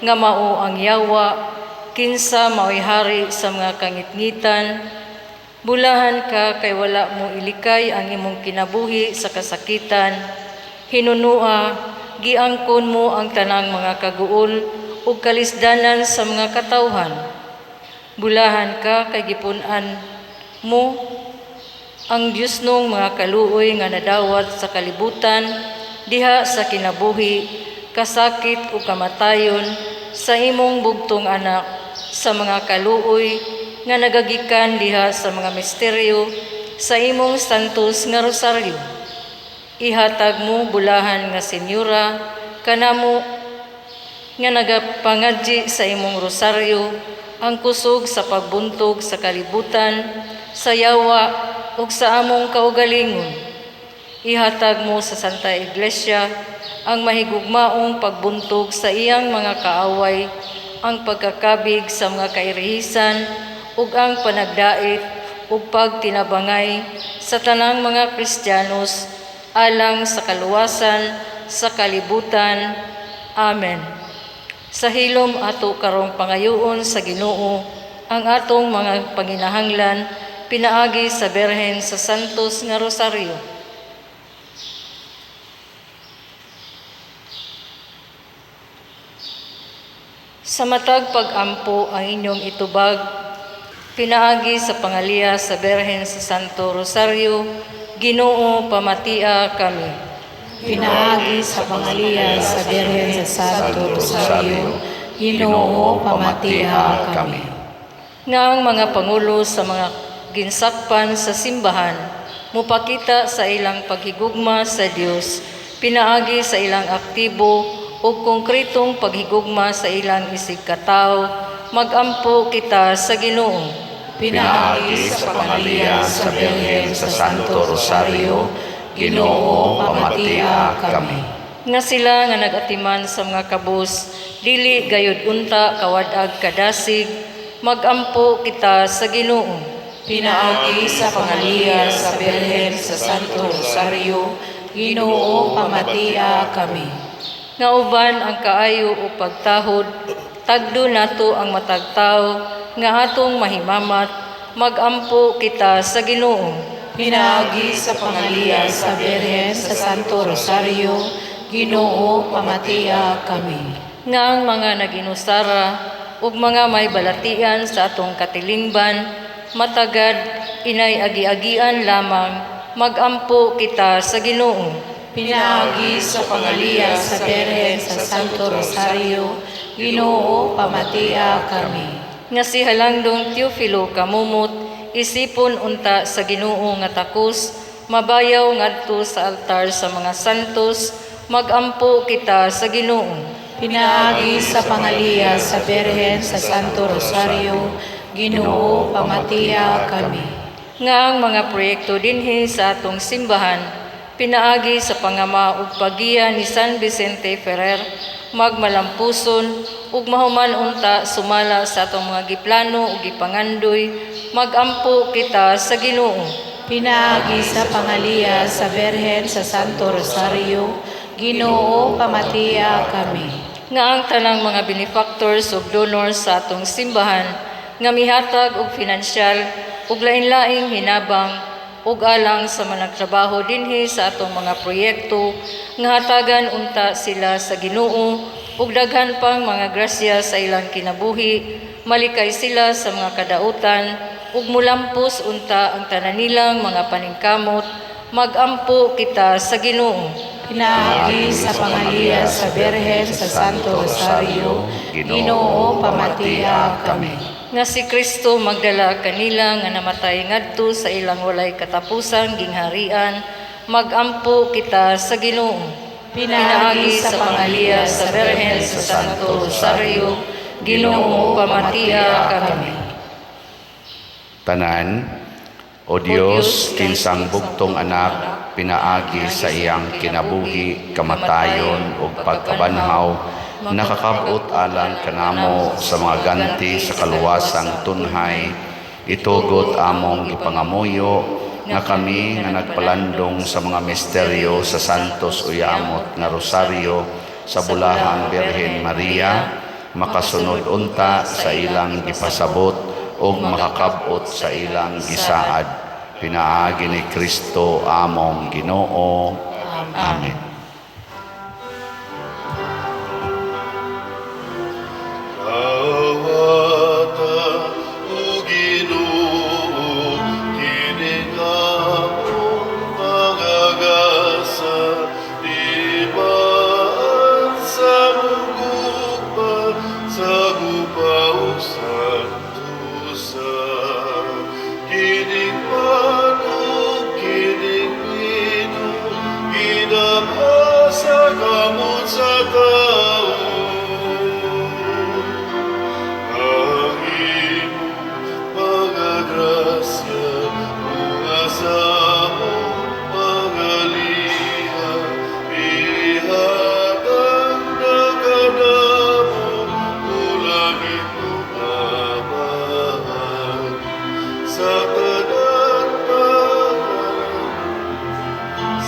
Speaker 5: nga mao ang yawa, kinsa mao'y hari sa mga kangitngitan. Bulahan ka kay wala mo ilikay ang imong kinabuhi sa kasakitan. Hinunua, giangkon mo ang tanang mga kaguol ug kalisdanan sa mga katawhan. Bulahan ka kay gipun-an mo ang Diyosnong mga kaluoy nga nadawat sa kalibutan diha sa kinabuhi, kasakit ug kamatayon sa imong bugtong anak, sa mga kaluoy nga nagagikan diha sa mga misteryo sa imong santos nga rosaryo. Ihatag mo, bulahan nga senyora, kanamo nga nagapangadji sa imong rosaryo ang kusog sa pagbuntog sa kalibutan, sa yawa ug sa among kaugalingon. Ihatag mo sa Santa Iglesia ang mahigugmaong pagbuntog sa iyang mga kaaway, ang pagkakabig sa mga kairihisan ug ang panagdait ug pagtinabangay sa tanang mga Kristiyanos alang sa kaluwasan sa kalibutan. Amen. Sa hilom ato karong pangayoon sa Ginoo ang atong mga panginahanglan pinaagi sa Berhen sa Santos nga Rosaryo. Sa matag pag-ampo ang inyong itubag pinaagi sa pangaliya sa Berhen sa Santo Rosario, Ginoo, pamatia kami.
Speaker 2: Pinaagi sa pangaliya sa Berhen sa Santo Rosario, Ginoo, pamatia kami.
Speaker 5: Nga ang mga pangulo sa mga ginsakpan sa simbahan mupakita sa ilang paghigugma sa Dios pinaagi sa ilang aktibo ug konkretong paghigugma sa ilang isigkatawo, magampo kita sa Ginoo.
Speaker 1: Pinaagi sa pangaliya sa Birhen sa Santo Rosario, Ginoo, pamatia kami.
Speaker 5: Nga sila nga nagatiman sa mga kabus dili gayud unta kawad-ag kadasig, magampo kita sa Ginoo.
Speaker 3: Pinaagi sa pangaliya sa Birhen sa Santo Rosario,
Speaker 2: Ginoo, pamatia kami.
Speaker 5: Nga uban ang kaayo o pagtahod, tagdo nato ang matag tawo nga atong mahimamat, magampo kita sa Ginoo.
Speaker 2: Pinaagi sa pangaliya sa Birhen sa Santo Rosario, Ginoo, pamatia kami.
Speaker 5: Nga ang mga naginusara ug mga may balatian sa atong katilingban matagad inay agi-agian lamang, magampo kita sa Ginoo.
Speaker 2: Pinaagi sa pangaliya sa Birhen sa Santo Rosario, Ginoo, pamatia kami.
Speaker 5: Nga si Halangdong Teofilo Camomot isipon unta sa Ginoo nga takos mabayaw ngadto sa altar sa mga santos, magampo kita sa Ginoo.
Speaker 2: Pinaagi sa pangaliya sa Birhen sa Santo Rosario, Ginoo, pamatia kami.
Speaker 5: Nga ang mga proyekto dinhi sa atong simbahan pinaagi sa pangama ug paggiya ni San Vicente Ferrer magmalampuson ug mahuman unta sumala sa atong mga giplano ug gipangandoy, magampo kita sa Ginoo.
Speaker 2: Pinaagi sa pangaliya sa Birhen sa Santo Rosario, Ginoo, pamatia kami.
Speaker 5: Nga ang tanang mga benefactors ug donors sa atong simbahan nga mihatag og finansyal ug lain-laing hinabang ug alang sa mga nagtrabaho dinhi sa atong mga proyekto, nga hatagan unta sila sa Ginoo ug daghan pang mga grasya sa ilang kinabuhi, malikay sila sa mga kadautan ug mulampos unta ang tanan nilang mga paningkamot, magampo kita sa Ginoo.
Speaker 2: Pinaagi sa pangaliya sa Birhen sa Santo Rosario, Ginoo, pamatia kami.
Speaker 5: Nga si Kristo magdala kanila nga namatay ngadto sa ilang walay katapusang gingharian, magampo kita sa Ginoo.
Speaker 2: Pinaagi sa pangaliya sa Birhen sa Santo Rosario,
Speaker 5: Ginoo, pamatia kami.
Speaker 1: Tanan, O Dios, kinsang bugtong anak, pinaagi sa iyang kinabuhi, kamatayon ug pagkabanhaw, nakakabot alang kanamo sa mga ganti sa kaluwasang tunhay, itugot among gipangamuyo nga kami nga nagpalandong sa mga misteryo sa Santos Uyamot nga Rosaryo sa Bulahang Birhen Maria, makasunod unta sa ilang gipasabot ug makakab-ot sa ilang gisaad pinaagi ni Kristo among Ginoo. Amen.
Speaker 4: Dawata, o Ginoo, kining among mga gasa, timaan sa mugugma, sa guba ug santusa. Kining pan ug kining bino, ginama sa kamot sa tawo. Ang imong mga grasya, mga sa among mga liha, ihatag na kanamo, o langit Amahan. Sa tanan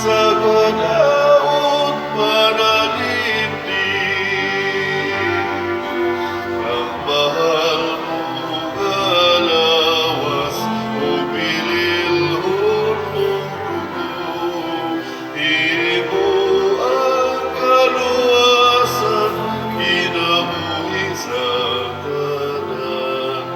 Speaker 4: sa kadaot panalipdi, ang mahal mong lawas o bililhon mong dugo, imo ang kaluwasan, kinabuhi sa tanan.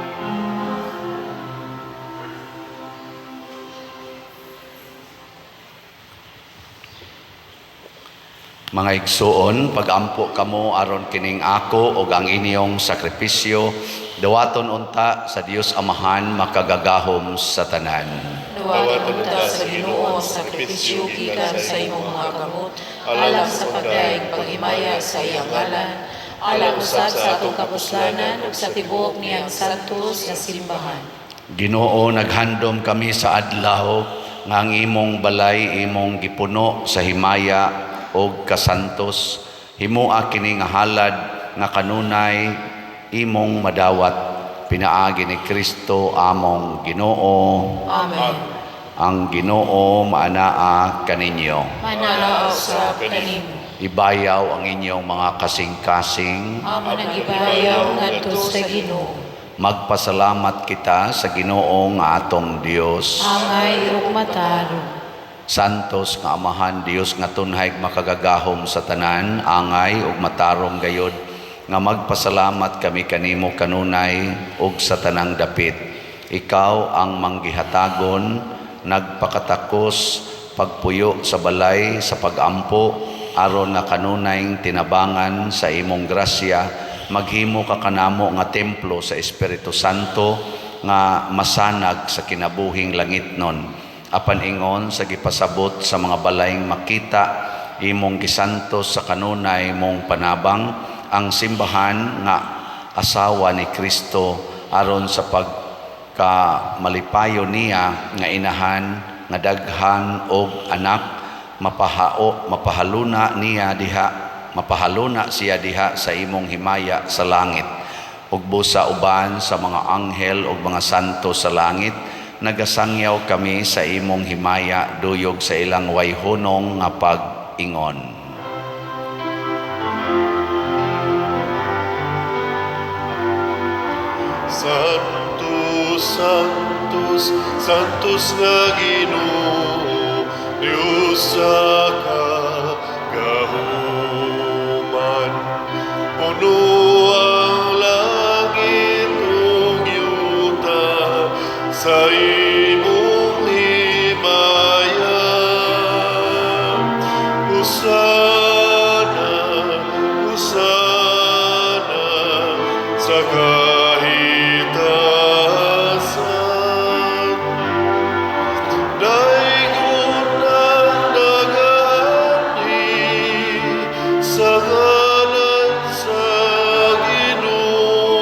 Speaker 1: Mga igsuon, pagampo kamo aron kining ako ug ang inyong sakripisyo, dawaton unta sa Dios Amahan makagagahom sa tanan.
Speaker 3: Dawaton unta sa Ginoo ang sakripisyo gikan sa imong mga kamot, alang sa pagdayeg paghimaya sa iyang ngalan, alang usab sa atong kapuslanan ug sa tibuok niyang santos nga simbahan.
Speaker 1: Ginoo, naghandom kami sa adlaw nga ang imong balay imong gipuno sa himaya og kasantos. Himoa kini nga halad nga kanunay imong madawat pinaagi ni Kristo among Ginoo.
Speaker 3: Amen.
Speaker 1: Ang Ginoo maanaa kaninyo.
Speaker 3: Manaa usab kanimo.
Speaker 1: Ibayaw ang inyong mga kasing-kasing.
Speaker 3: Amo nang ibayaw ngadto sa Ginoo.
Speaker 1: Magpasalamat kita sa Ginoo nga atong Dios.
Speaker 2: Angay ug matarong.
Speaker 1: Santos nga Amahan Dios nga tunhay makagagahom sa tanan, angay ug matarong gayod nga magpasalamat kami kanimo kanunay ug sa tanang dapit. Ikaw ang manggihatagon, nagpakatakos, pagpuyo sa balay sa pagampo, aron nga kanunayng tinabangan sa imong grasya, maghimo ka kanamo nga templo sa Espiritu Santo nga masanag sa kinabuhing langitnon. Apan ingon sa gipasabot sa mga balayng makita imong gisantos sa kanunay mong panabang ang simbahan nga asawa ni Kristo aron sa pagkamalipayon niya nga inahan nga daghan og anak, mapahao mapahaluna niya diha, mapahaluna siya diha sa imong himaya sa langit. Ug busa uban sa mga anghel ug mga santo sa langit, nagasangyaw kami sa imong himaya duyog sa ilang wayhunong nga pag-ingon.
Speaker 4: Santos, Santos, Santos nga Ginoo, Dios sa kagahuman. Puno ang langit ug yuta sa imong himaya. Hosana, Hosana, sa kahitasan. Daygon ang nagaanhi sa ngalan sa Ginoo.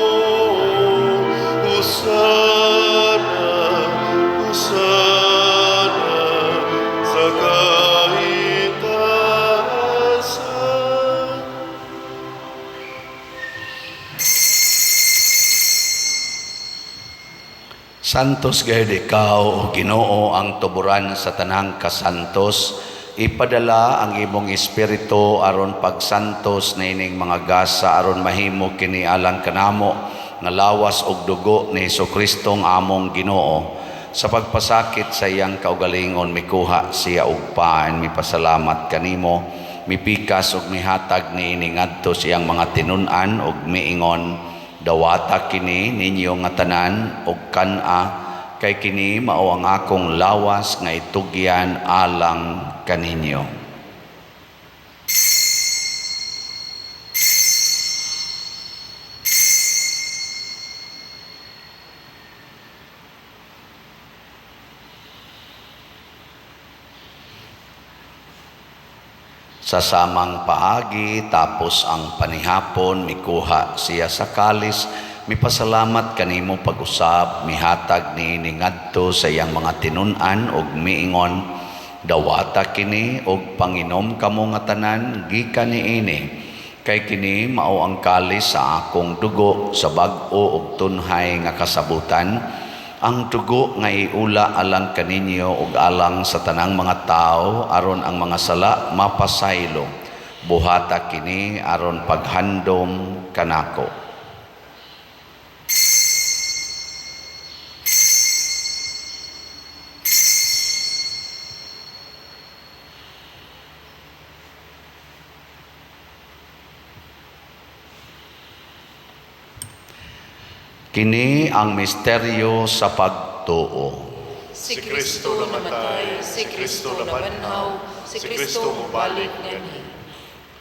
Speaker 1: Santos gayud ikaw, O Ginoo, ang tuburan sa tanang kasantos. Ipadala ang imong espiritu aron pagsantos niining mga gasa aron mahimo kini alang kanamo nga lawas ug dugo ni Hesukristo nga among Ginoo. Sa pagpasakit sa iyang kaugalingon, mikuha siya og pan, mipasalamat kanimo, mipikas ug mihatag niini ngadto sa iyang mga tinun-an ug miingon: "Dawata kini ninyo nga tanan ug kan-a, kay kini mao ang akong lawas nga itugyan alang kaninyo." Sa samang paagi, tapos ang panihapon, mikuha siya sa kalis, mipasalamat kanimo pag-usab, mihatag niini ngadto sa iyang mga tinun-an ug miingon: "Dawata kini ug panginom kamo nga tanan gikan niini, kay kini mao ang kalis sa akong dugo sa bag-o ug tunhay nga kasabutan, ang dugo nga iula alang kaninyo ug alang sa tanang mga tawo aron ang mga sala mapasaylo. Buhata kini aron paghandom kanako." Kini ang misteryo sa pagtuo.
Speaker 3: Si Kristo namatay, si Kristo nabanhaw, si Kristo mobalik nganhi.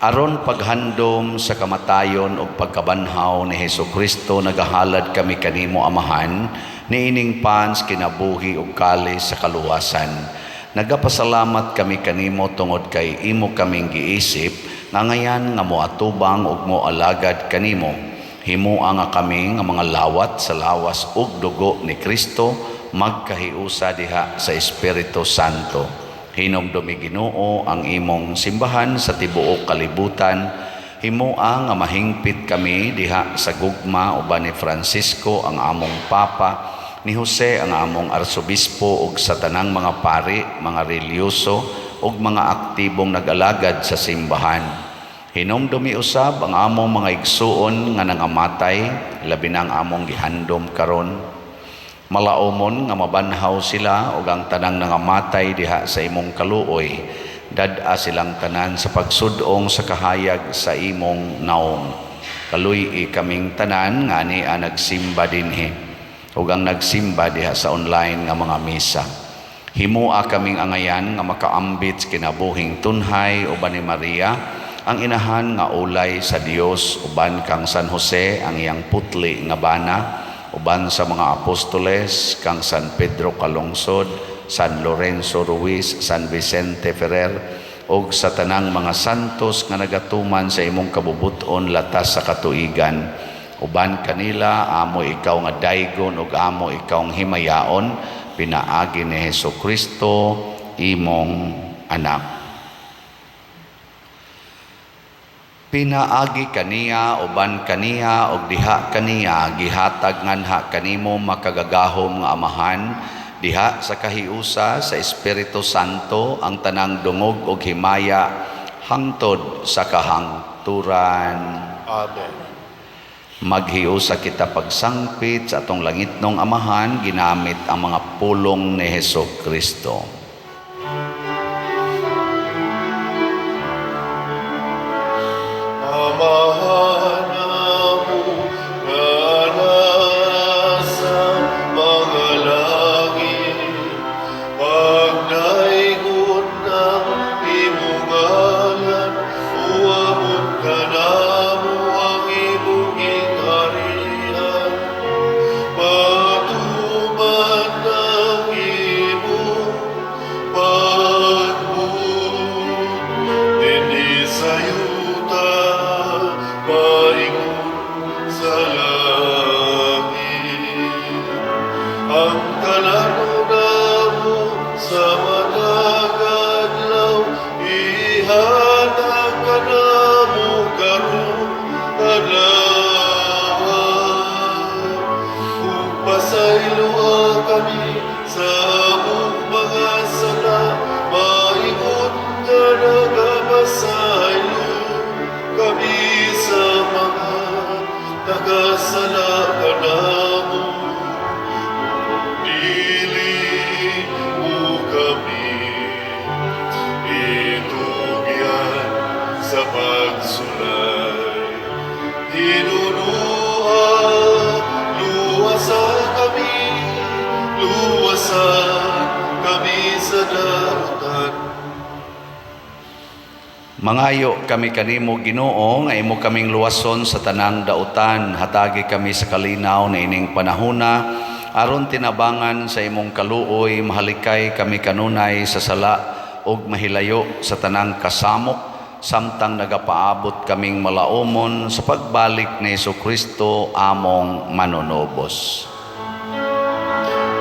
Speaker 1: Aron paghandom sa kamatayon ug pagkabanhaw ni Hesukristo, nagahalad kami kanimo, Amahan, niining pans kinabuhi ug kalis sa kaluwasan. Nagapasalamat kami kanimo tungod kay imo kaming giisip nga ngayan nga moatubang ug moalagad kanimo. Himoa nga kami nga mga lawat sa lawas ug dugo ni Kristo magkahiusa diha sa Espiritu Santo. Hinumdumi, Ginoo, ang imong simbahan sa tibuok kalibutan. Himoa nga mahingpit kami diha sa gugma uban ni Francisco ang among Papa, ni Jose ang among Arsobispo ug sa tanang mga pari, mga relihiyoso ug mga aktibong nag-alagad sa simbahan. Hinumdumi usab ang among mga igsuon nga nangamatay, labi na ang among gihandom karon. Malaumon nga mabanhaw sila ug ang tanang nangamatay diha sa imong kaluoy. Dad-a silang tanan sa pagsud-ong sa kahayag sa imong naong. Kaluy-i kaming tanan nga ania nagsimba dinhi ug ang nagsimba diha sa online nga mga misa. Himoa kaming angayan nga makaambit sa kinabuhing tunhay uban ni Maria, ang inahan nga ulay sa Dios, uban kang San Jose ang iyang putli nga bana, uban sa mga apostoles kang San Pedro Calungsod, San Lorenzo Ruiz, San Vicente Ferrer ug sa tanang mga santos nga nagatuman sa imong kabubut-on latas sa katuigan. Uban kanila amo ikaw nga daygon ug amo ikaw nga himayaon pinaagi ni Hesukristo imong anak. Pinaagi kaniya, uban kaniya ug diha kaniya, gihatag nganha kanimo, makagagahom nga Amahan, diha sa kahiusa sa Espiritu Santo ang tanang dungog ug himaya hangtod sa kahangturan.
Speaker 4: Amen.
Speaker 1: Maghiusa kita pagsangpit sa atong langitnong Amahan ginamit ang mga pulong ni Hesukristo.
Speaker 4: Amahan amo nga naa sa mga langit, pagdaygon ang imong ngalan, uabot kanamo ang imong gingharian. Matuman ang imong dautan.
Speaker 1: Mangayo kami kanimo, Ginoo, nga imo kaming luwason sa tanang dautan. Hatagi kami sa kalinaw na ining panahuna aron tinabangan sa imong kaluoy mahalikay kami kanunay sa sala ug mahilayo sa tanang kasamok samtang nagapaabot kaming malaumon sa pagbalik ni Kristo among manunubos.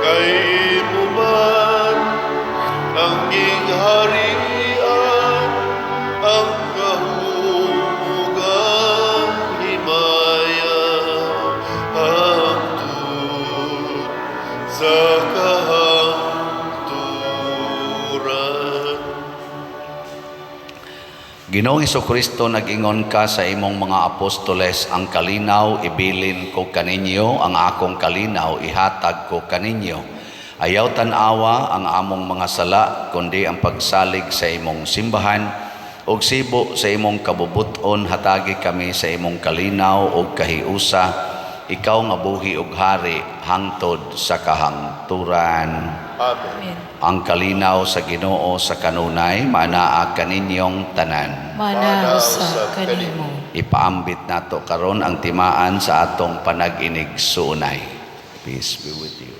Speaker 4: Kay imo man ang gingharian, ang gahom ug ang himaya, hangtod sa kahangturan.
Speaker 1: Ginoong Kristo, nag-ingon ka sa imong mga apostoles, "Ang kalinaw ibilin ko kaninyo, ang akong kalinaw ihatag ko kaninyo." Ayaw tan-awa ang among mga sala, kundi ang pagsalig sa imong simbahan, ug sibo sa imong kabubuton hatagi kami sa imong kalinaw ug kahiusa, ikaw nga buhi ug hari hangtod sa kahangturan.
Speaker 4: Amen.
Speaker 2: Amen.
Speaker 1: Ang kalinaw sa Ginoo sa kanunay maanaa kaninyong tanan.
Speaker 2: Mana usab kanimo.
Speaker 1: Ipaambit nato karon ang timaan sa atong panag-inig-suunay. Peace be with you.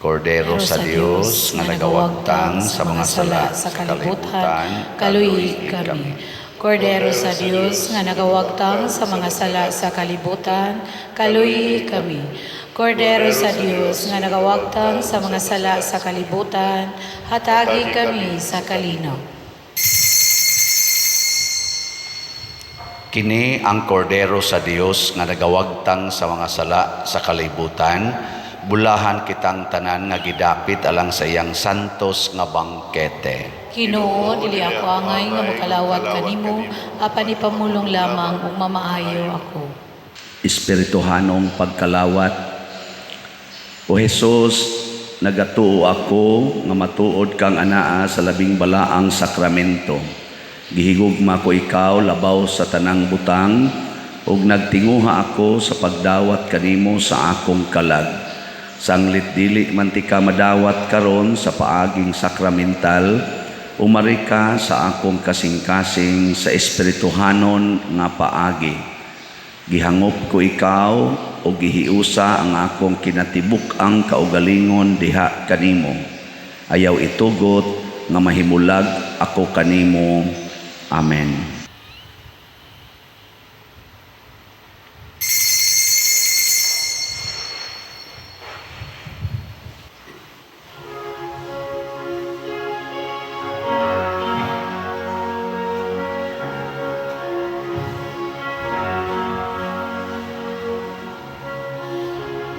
Speaker 1: Kordero sa Dios nga nagawagtang sa mga sala
Speaker 2: sa kalibutan, kaluyi kami. Kordero sa Dios nga nagawagtang sa mga sala sa kalibutan, kaluyi kami. Kordero sa Dios nga nagawagtang sa mga sala sa kalibutan, hatagi kami sa kalinaw.
Speaker 1: Kini ang Kordero sa Dios nga nagawagtang sa mga sala sa kalibutan. Bulahan kitang tanan nga gidapit alang sa iyang santos nga bangkete.
Speaker 2: Ginoo, dili ako angay nga makalawat kanimo, apan ipamulong lamang ug mamaayo ako.
Speaker 1: Espirituhanong pagkalawat. O Jesus, nagatuo ako nga matuod kang anaa sa labing balaang sakramento. Gihigugma ko ikaw labaw sa tanang butang ug nagtinguha ako sa pagdawat kanimo sa akong kalag. Sanglit dili man tika madawat karon sa paaging sakramental, umari ka sa akong kasing-kasing sa espirituhanon nga paagi. Gihangop ko ikaw o gihiusa ang akong kinatibuk-ang kaugalingon diha kanimo. Ayaw itugot nga mahimulag ako kanimo. Amen.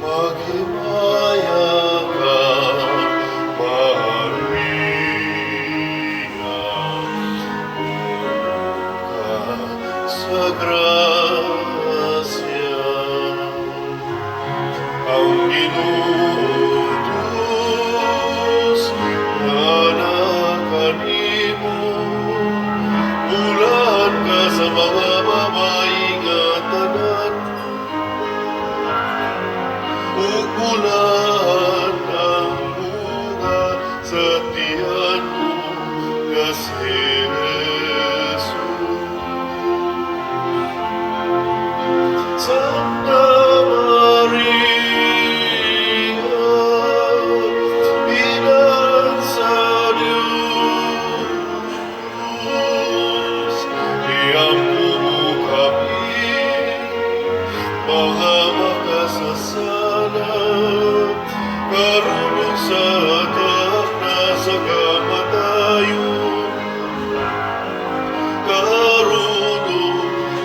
Speaker 4: Maghimaya ka, Maria, puno ka sa grasya. Ang Ginoo Diyos anaa kanimo, bulahan ka sa mga babayi nga tanan, ug bulahan ang bunga sa tiyan mo nga si Jesus. Santa Maria, Ina sa Diyos, iampo mo kami, mga makasasala, karon ug sa takna sa kamatayon, karon ug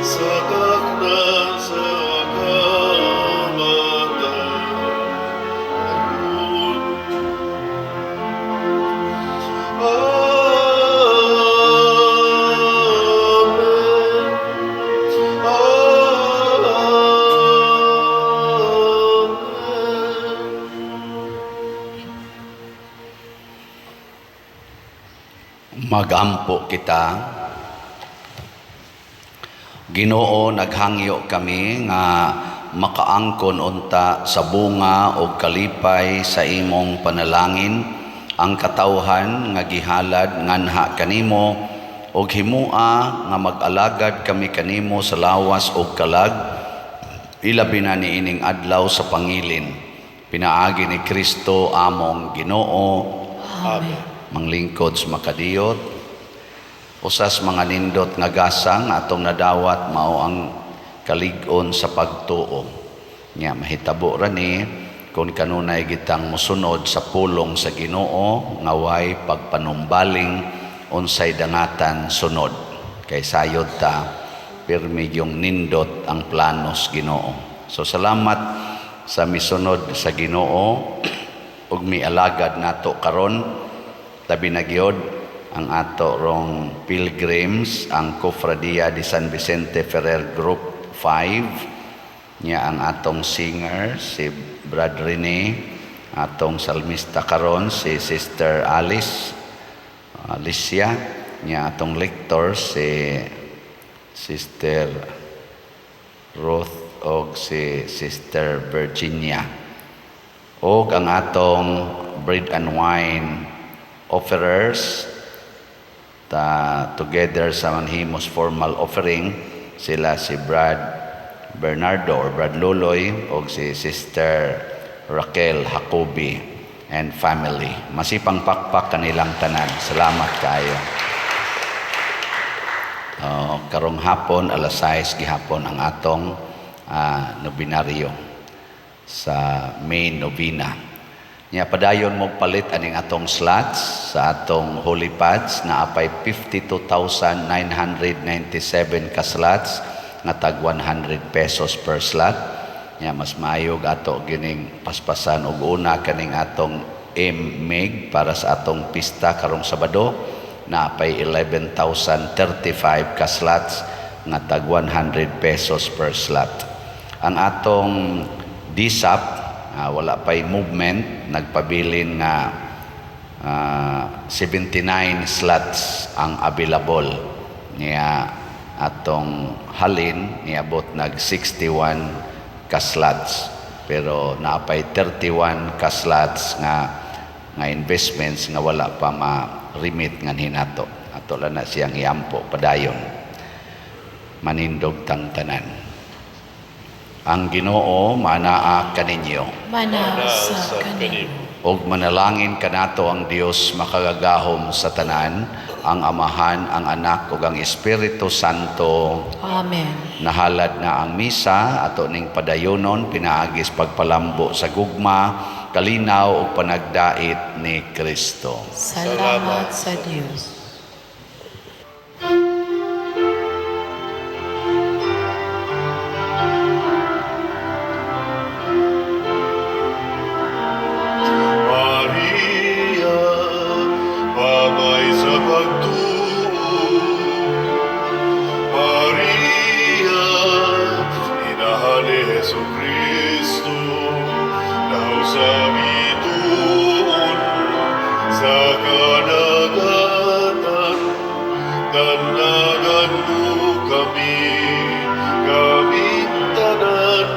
Speaker 4: sa takna sa kamatayon. Amen. Amen.
Speaker 1: Magampo kita. Ginoo, naghangyo kami nga makaangkon unta sa bunga og kalipay sa imong panalangin ang katawhan nga gihalad nganha kanimo, og himua nga mag-alagad kami kanimo sa lawas og kalag, ilabi na niining adlaw sa pangilin, pinaagi ni Kristo among Ginoo.
Speaker 4: Amen.
Speaker 1: Manglingkod sa makadiyot, usas mga nindot nga gasang atong nadawat mao ang kalig-on sa pagtuo. Nya mahitabo ra ni kung kanunay gitang mosunod sa pulong sa Ginoo nga way pagpanumbaling unsay dangatan sunod, kay sayod ta pirmi yung nindot ang planos Ginoo. So salamat sa misunod sa Ginoo ug mialagad nato karon. Labi na gyud ang ato rong pilgrims, ang Cofradia de San Vicente Ferrer Group 5 nya, ang atong singer si Brad Rene, atong salmista karon si Sister Alice Alicia nya, atong lector si Sister Ruth og si Sister Virginia, og ang atong bread and wine offerers ta together sa manhimos formal offering, sila si Brad Bernardo or Brad Loloy og si Sister Raquel Jacobi and family. Masipang pakpak kanilang tanan. Salamat kaayo. Karong hapon, alas 6 gihapon ang atong nobinaryo sa main novena. Nya padayon mo palit aning atong slots sa atong holy pads na apay 52,997 ka slots nga tag 100 pesos per slot. Nya mas maayog ato gining paspasan og una kaning atong MMIG para sa atong pista karong Sabado na apay 11,035 ka slots nga tag 100 pesos per slot. Ang atong DSAP, wala pa'y movement, nagpabilin nga 79 slots ang available. Niya atong halin niabot nag 61 ka slots, pero naapay 31 ka slots nga investments nga wala pa ma-remit nga hinato. Ato lang na siyang iampo padayon. Manindog tang tanan. Ang Ginoo manaa kaninyo.
Speaker 2: Manaa
Speaker 4: Sa
Speaker 2: sa kanimo.
Speaker 1: Og manalangin kanato ang Dios makagagahom sa tanan, ang Amahan, ang Anak ug ang Espiritu Santo.
Speaker 2: Amen.
Speaker 1: Nahalad na ang misa, ato ning padayonon pinaagis pagpalambo sa gugma, kalinaw ug panagdait ni Kristo.
Speaker 2: Salamat sa Dios.
Speaker 4: Maria, babay sa pagtuo. Maria, inahan ni Hesu Kristo, daw sa bituon, sa kadagatan, danagan mo kami, kaming tanan.